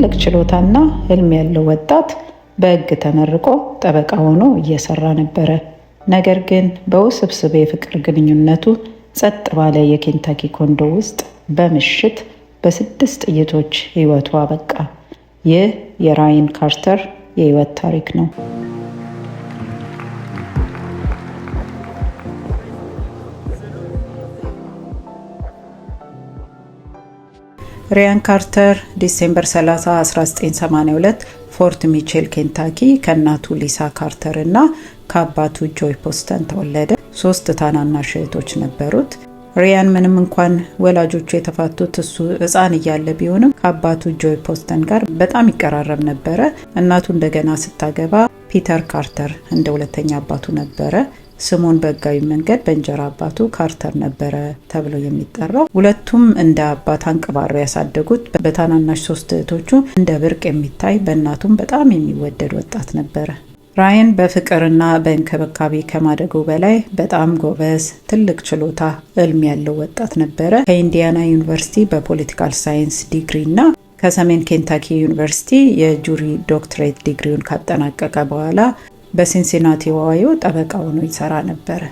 ትልቅ ችሎታና ህልም ያለው ወጣት በሕግ ተመርቆ ጠበቃ ሆኖ እየሰራ ነበረ። ነገር ግን በውስብስብ የፍቅር ግንኙነቱ ጸጥ ባለ የኬንታኪ ኮንዶ ውስጥ በምሽት በስድስት ጥይቶች ህይወቱ አበቃ። ይህ የራይን ካርተር የህይወት ታሪክ ነው። ሪያን ካርተር December 30 1982 ፎርት ሚቼል ኬንታኪ ከእናቱ ሊሳ ካርተር እና ከአባቱ ጆይ ፖስተን ተወለደ። ሶስት ታናናሽ እህቶች ነበሩት። ሪያን ምንም እንኳን ወላጆቹ የተፋቱት እሱ ሕፃን እያለ ቢሆንም ከአባቱ ጆይ ፖስተን ጋር በጣም ይቀራረብ ነበረ። እናቱ እንደገና ስታገባ ፒተር ካርተር እንደ ሁለተኛ አባቱ ነበረ። ስሙን በህጋዊ መንገድ በእንጀራ አባቱ ካርተር ነበረ ተብሎ የሚጠራው። ሁለቱም እንደ አባት አንቀባረው ያሳደጉት፣ በታናናሽ ሶስት እህቶቹ እንደ ብርቅ የሚታይ፣ በእናቱም በጣም የሚወደድ ወጣት ነበረ። ራይን በፍቅርና በእንክብካቤ ከማደጉ በላይ በጣም ጎበዝ፣ ትልቅ ችሎታ፣ ህልም ያለው ወጣት ነበረ። ከኢንዲያና ዩኒቨርሲቲ በ political science ዲግሪ እና ከሰሜን ኬንታኪ ዩኒቨርሲቲ የ Juris ዶክትሬት ዲግሪውን ካጠናቀቀ በኋላ በሲንሲናቲ ኦሃዮ ጠበቃ ሆኖ ይሰራ ነበረ።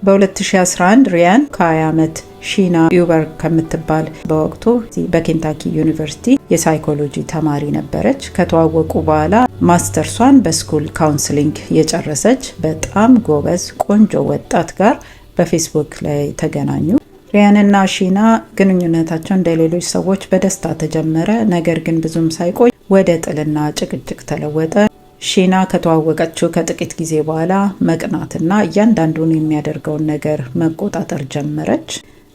በ2011 ሪያን ከ20 ዓመት ሺና ዩበር ከምትባል በወቅቱ በኬንታኪ ዩኒቨርሲቲ የ psychology ተማሪ ነበረች። ከተዋወቁ በኋላ master ሷን በ school counseling የጨረሰች በጣም ጎበዝ ቆንጆ ወጣት ጋር በፌስቡክ ላይ ተገናኙ። ሪያንና ሺና ግንኙነታቸው እንደ ሌሎች ሰዎች በደስታ ተጀመረ። ነገር ግን ብዙም ሳይቆይ ወደ ጥልና ጭቅጭቅ ተለወጠ። ሺና ከተዋወቀችው ከጥቂት ጊዜ በኋላ መቅናትና እያንዳንዱን የሚያደርገውን ነገር መቆጣጠር ጀመረች።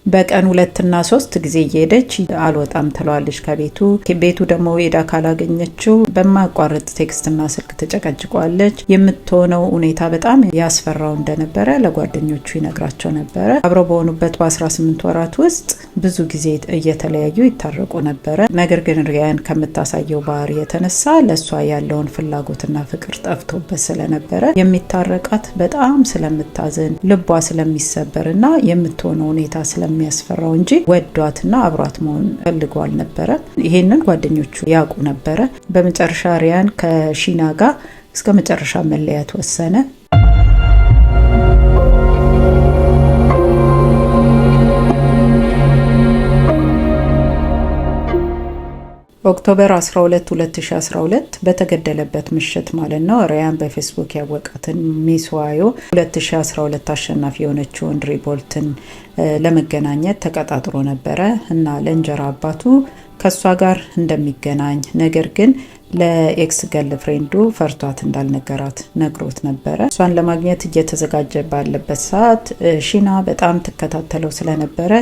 በቀን ሁለትና ሶስት ጊዜ እየሄደች አልወጣም ትለዋለች ከቤቱ። ቤቱ ደግሞ ሄዳ ካላገኘችው በማያቋርጥ text ና ስልክ ትጨቀጭቀዋለች። የምትሆነው ሁኔታ በጣም ያስፈራው እንደነበረ ለጓደኞቹ ይነግራቸው ነበረ። አብረው በሆኑበት በ18 ወራት ውስጥ ብዙ ጊዜ እየተለያዩ ይታረቁ ነበረ። ነገር ግን ሪያን ከምታሳየው ባህሪ የተነሳ ለእሷ ያለውን ፍላጎትና ፍቅር ጠፍቶበት ስለነበረ የሚታረቃት በጣም ስለምታዝን፣ ልቧ ስለሚሰበር እና የምትሆነው ሁኔታ ስለሚያስፈራው እንጂ ወዷትና አብሯት መሆን ፈልጎ አልነበረም። ይሄንን ጓደኞቹ ያውቁ ነበረ። በመጨረሻ ሪያን ከሺና ጋር እስከ መጨረሻ መለያት ወሰነ። October 12 2012 በተገደለበት ምሽት ማለት ነው። ሪያን በፌስቡክ ያወቃትን ሚስ ኦሃዮ 2012 አሸናፊ የሆነችውን ድሪ ቦልትን ለመገናኘት ተቀጣጥሮ ነበረ እና ለእንጀራ አባቱ ከእሷ ጋር እንደሚገናኝ፣ ነገር ግን ለ ex girlfriend ኡ ፈርቷት እንዳልነገራት ነግሮት ነበረ። እሷን ለማግኘት እየተዘጋጀ ባለበት ሰዓት ሺና በጣም ትከታተለው ስለነበረ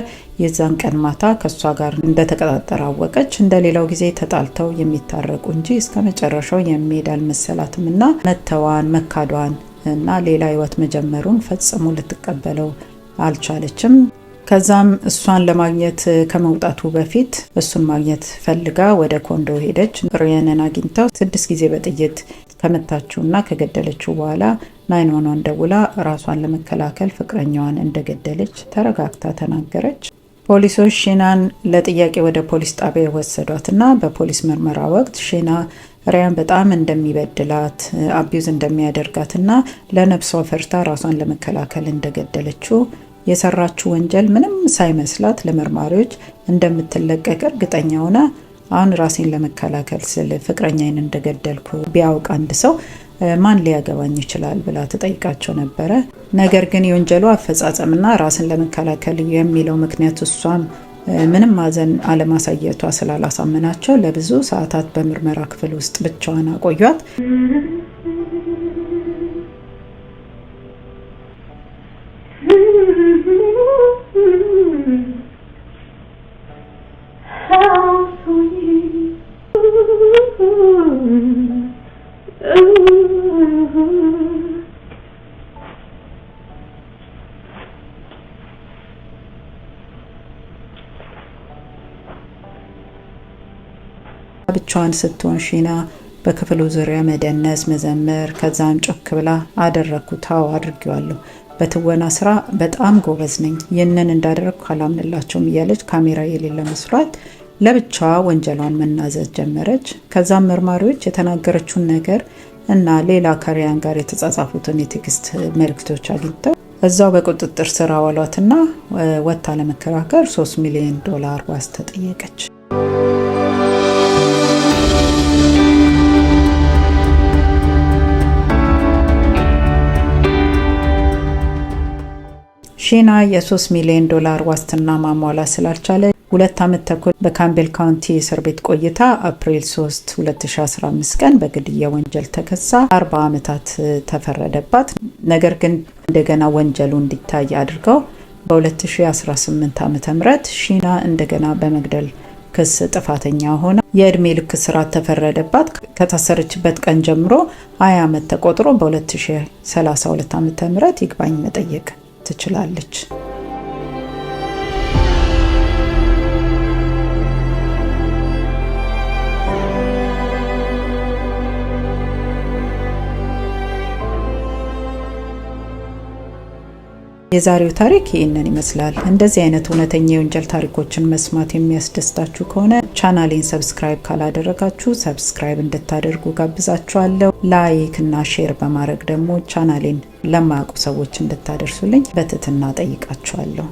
የዛን ቀን ማታ ከእሷ ጋር እንደተቀጣጠረ አወቀች። እንደ ሌላው ጊዜ ተጣልተው የሚታረቁ እንጂ እስከ መጨረሻው የሚሄድ አልመሰላትም እና መተዋን፣ መካዷን እና ሌላ ህይወት መጀመሩን ፈጽሞ ልትቀበለው አልቻለችም። ከዛም እሷን ለማግኘት ከመውጣቱ በፊት እሱን ማግኘት ፈልጋ ወደ ኮንዶ ሄደች። ሪያንን አግኝተው ስድስት ጊዜ በጥይት ከመታችው እና ከገደለችው በኋላ 911 ደውላ ራሷን ለመከላከል ፍቅረኛዋን እንደገደለች ተረጋግታ ተናገረች። ፖሊሶች ሺናን ለጥያቄ ወደ ፖሊስ ጣቢያ ወሰዷት እና በፖሊስ ምርመራ ወቅት ሺና ሪያን በጣም እንደሚበድላት፣ abuse እንደሚያደርጋት እና ለነፍሷ ፈርታ ራሷን ለመከላከል እንደገደለችው፣ የሰራችው ወንጀል ምንም ሳይመስላት ለመርማሪዎች እንደምትለቀቅ እርግጠኛ ሆና፣ አሁን ራሴን ለመከላከል ስል ፍቅረኛዬን እንደገደልኩ ቢያውቅ አንድ ሰው ማን ሊያገባኝ ይችላል ብላ ትጠይቃቸው ነበረ። ነገር ግን የወንጀሉ አፈጻጸምና ራስን ለመከላከል የሚለው ምክንያት እሷም ምንም ማዘን አለማሳየቷ ስላላሳመናቸው ለብዙ ሰዓታት በምርመራ ክፍል ውስጥ ብቻዋን አቆዩት። How sweet. ብቻዋን ስትሆን ሺና በክፍሉ ዙሪያ መደነስ፣ መዘመር፣ ከዛም ጮክ ብላ አደረግኩት፣ አዎ አድርጌዋለሁ፣ በትወና ስራ በጣም ጎበዝ ነኝ፣ ይህንን እንዳደረግኩ አላምንላቸውም እያለች ካሜራ የሌለ መስሏት ለብቻዋ ወንጀሏን መናዘዝ ጀመረች። ከዛም መርማሪዎች የተናገረችውን ነገር እና ሌላ ከሪያን ጋር የተጻጻፉትን የ text መልእክቶች አግኝተው እዛው በቁጥጥር ስር አዋሏትና ወጥታ ለመከራከር 3 ሚሊዮን ዶላር ዋስ ተጠየቀች። ሺና የ3 ሚሊዮን ዶላር ዋስትና ማሟላት ስላልቻለ 2 ዓመት ተኩል በካምቤል ካውንቲ እስር ቤት ቆይታ አፕሪል 3 2015 ቀን በግድያ ወንጀል ተከሳ 40 ዓመታት ተፈረደባት። ነገር ግን እንደገና ወንጀሉ እንዲታይ አድርገው በ2018 ዓ.ም ሺና እንደገና በመግደል ክስ ጥፋተኛ ሆና የእድሜ ልክ እስራት ተፈረደባት። ከታሰረችበት ቀን ጀምሮ 20 ዓመት ተቆጥሮ በ2032 ዓ.ም ይግባኝ መጠየቅ ትችላለች። የዛሬው ታሪክ ይህንን ይመስላል። እንደዚህ አይነት እውነተኛ የወንጀል ታሪኮችን መስማት የሚያስደስታችሁ ከሆነ ቻናሌን subscribe ካላደረጋችሁ subscribe እንድታደርጉ ጋብዛችኋለሁ። Like እና share በማድረግ ደግሞ ቻናሌን ለማያውቁ ሰዎች እንድታደርሱልኝ በትህትና ጠይቃችኋለሁ።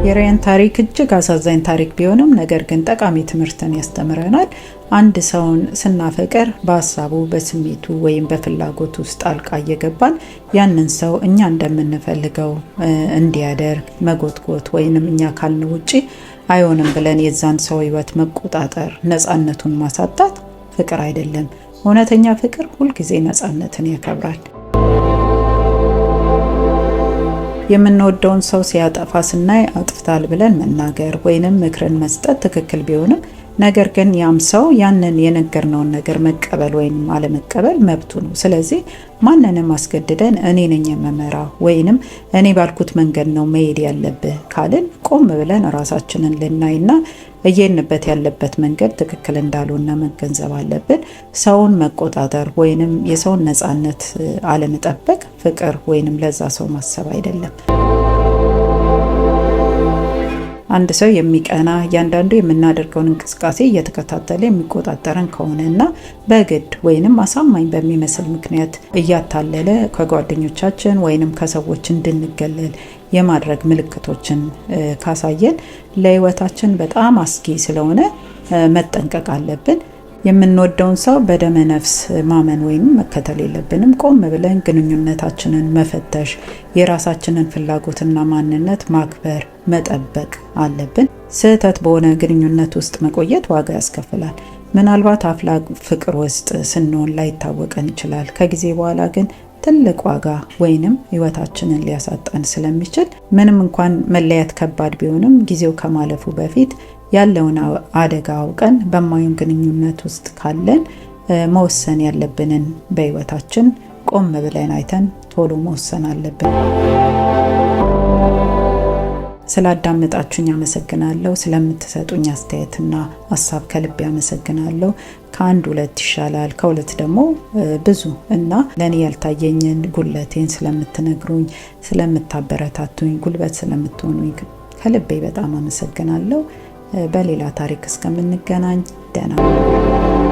የሪያን ታሪክ እጅግ አሳዛኝ ታሪክ ቢሆንም ነገር ግን ጠቃሚ ትምህርትን ያስተምረናል። አንድ ሰውን ስናፈቅር በሀሳቡ፣ በስሜቱ ወይም በፍላጎቱ ውስጥ ጣልቃ እየገባን ያንን ሰው እኛ እንደምንፈልገው እንዲያደርግ መጎትጎት ወይንም እኛ ካልን ውጪ አይሆንም ብለን የዛን ሰው ሕይወት መቆጣጠር፣ ነፃነቱን ማሳጣት ፍቅር አይደለም። እውነተኛ ፍቅር ሁልጊዜ ነፃነትን ያከብራል። የምንወደውን ሰው ሲያጠፋ ስናይ አጥፍታል ብለን መናገር ወይንም ምክርን መስጠት ትክክል ቢሆንም ነገር ግን ያም ሰው ያንን የነገርነውን ነገር መቀበል ወይም አለመቀበል መብቱ ነው። ስለዚህ ማንንም አስገድደን እኔ ነኝ የምመራው ወይንም እኔ ባልኩት መንገድ ነው መሄድ ያለብህ ካልን ቆም ብለን ራሳችንን ልናይና እየሄድንበት ያለበት መንገድ ትክክል እንዳልሆነ መገንዘብ አለብን። ሰውን መቆጣጠር ወይንም የሰውን ነፃነት አለመጠበቅ ፍቅር ወይንም ለዛ ሰው ማሰብ አይደለም። አንድ ሰው የሚቀና፣ እያንዳንዱ የምናደርገውን እንቅስቃሴ እየተከታተለ የሚቆጣጠረን ከሆነ እና በግድ ወይንም አሳማኝ በሚመስል ምክንያት እያታለለ ከጓደኞቻችን ወይንም ከሰዎች እንድንገለል የማድረግ ምልክቶችን ካሳየን ለሕይወታችን በጣም አስጊ ስለሆነ መጠንቀቅ አለብን። የምንወደውን ሰው በደመ ነፍስ ማመን ወይም መከተል የለብንም። ቆም ብለን ግንኙነታችንን መፈተሽ፣ የራሳችንን ፍላጎትና ማንነት ማክበር፣ መጠበቅ አለብን። ስህተት በሆነ ግንኙነት ውስጥ መቆየት ዋጋ ያስከፍላል። ምናልባት አፍላ ፍቅር ውስጥ ስንሆን ላይታወቀን ይችላል። ከጊዜ በኋላ ግን ትልቅ ዋጋ ወይንም ሕይወታችንን ሊያሳጣን ስለሚችል ምንም እንኳን መለያት ከባድ ቢሆንም ጊዜው ከማለፉ በፊት ያለውን አደጋ አውቀን በማይሆን ግንኙነት ውስጥ ካለን መወሰን ያለብንን በሕይወታችን ቆም ብለን አይተን ቶሎ መወሰን አለብን። ስላዳመጣችሁኝ አመሰግናለሁ። ስለምትሰጡኝ አስተያየትና ሀሳብ ከልቤ አመሰግናለሁ። ከአንድ ሁለት ይሻላል፣ ከሁለት ደግሞ ብዙ እና ለእኔ ያልታየኝን ጉለቴን ስለምትነግሩኝ፣ ስለምታበረታቱኝ፣ ጉልበት ስለምትሆኑኝ ከልቤ በጣም አመሰግናለሁ። በሌላ ታሪክ እስከምንገናኝ ደህና።